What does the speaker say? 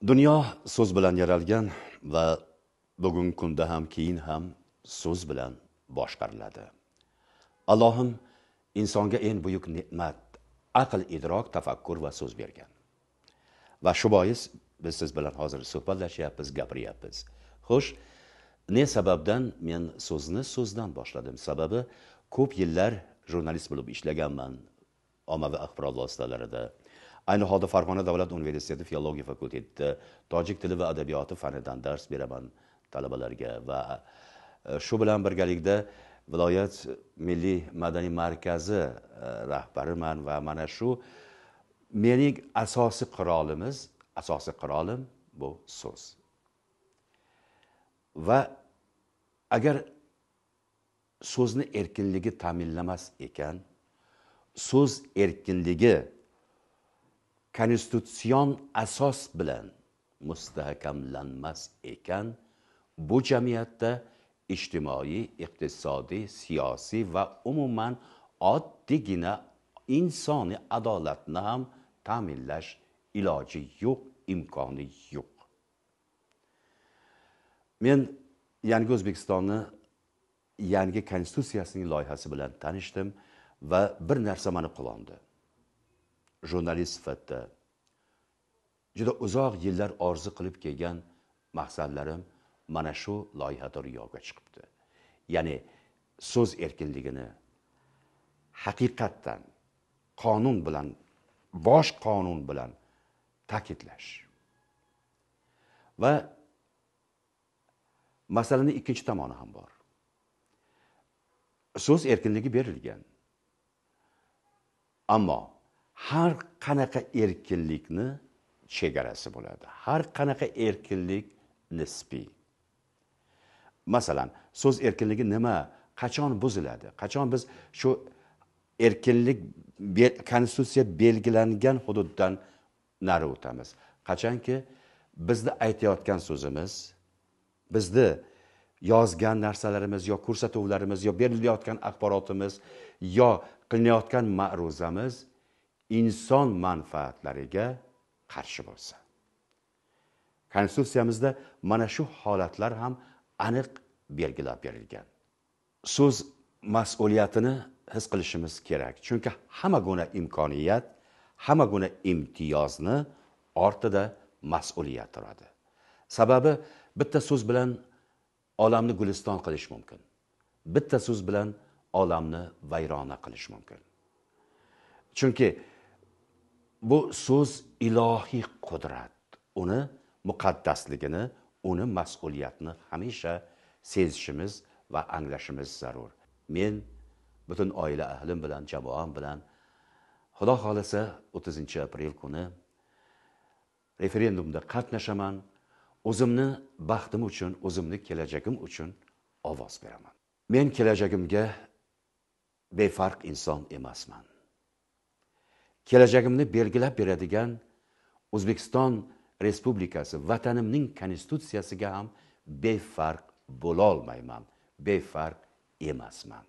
Dunyo so'z bilan yaralgan va bugungi kunda ham, keyin ham so'z bilan boshqariladi. Allohim insonga eng buyuk ne'mat aql, idrok, tafakkur va so'z bergan. Va shu bois biz siz bilan hozir suhbatlashyapmiz, gapiryapmiz. Xo'sh, ne sababdan men so'zni so'zdan boshladim? Sababi ko'p yillar jurnalist bo'lib ishlaganman ommaviy axborot vositalarida. Ayni holda Farg'ona davlat universiteti filologiya fakultetida tojik tili va adabiyoti fanidan dars beraman talabalarga va shu bilan birgalikda viloyat milliy madaniy markazi rahbariman va mana shu mening asosiy qurolimiz, asosiy qurolim bu so'z. Va agar so'zni erkinligi ta'minlamas ekan, so'z erkinligi konstitutsion asos bilan mustahkamlanmas ekan, bu jamiyatda ijtimoiy, iqtisodiy, siyosiy va umuman oddiygina insoniy adolatni ham ta'minlash iloji yo'q, imkoni yo'q. Men yangi O'zbekistonni yangi konstitutsiyasining loyihasi bilan tanishdim va bir narsa meni quvondi. Jurnalist sifatida juda uzoq yillar orzu qilib kelgan maqsadlarim mana shu loyihada ro'yobga chiqibdi. Ya'ni so'z erkinligini haqiqatdan qonun bilan, bosh qonun bilan ta'kidlash. Va masalaning ikkinchi tomoni ham bor. So'z erkinligi berilgan. Ammo har qanaqa erkinlikni chegarasi bo'ladi. Har qanaqa erkinlik nisbiy. Masalan, so'z erkinligi nima, qachon buziladi? Qachon biz shu erkinlik konstitutsiya belgilangan hududdan nari o'tamiz? Qachonki bizni aytayotgan so'zimiz, bizni yozgan narsalarimiz yo ko'rsatuvlarimiz yo berilayotgan axborotimiz yo qilinayotgan ma'ruzamiz inson manfaatlariga qarshi bo'lsa. Konstitutsiyamizda mana shu holatlar ham aniq belgilab berilgan. So'z mas'uliyatini his qilishimiz kerak. Chunki hammaguna imkoniyat, hammaguna imtiyozni ortida mas'uliyat turadi. Sababi bitta so'z bilan olamni guliston qilish mumkin. Bitta so'z bilan olamni vayrona qilish mumkin. Chunki bu so'z ilohiy qudrat, uni muqaddasligini, uni mas'uliyatini hamisha sezishimiz va anglashimiz zarur. Men butun oila ahlim bilan, jamoam bilan Xudo xolasa 30-aprel kuni referendumda qatnashaman. O'zimni baxtim uchun, o'zimni kelajagim uchun ovoz beraman. Men kelajagimga befarq inson emasman. Kelajagimni belgilab beradigan O'zbekiston Respublikasi vatanimning konstitutsiyasiga ham befarq bo'la olmayman, befarq emasman.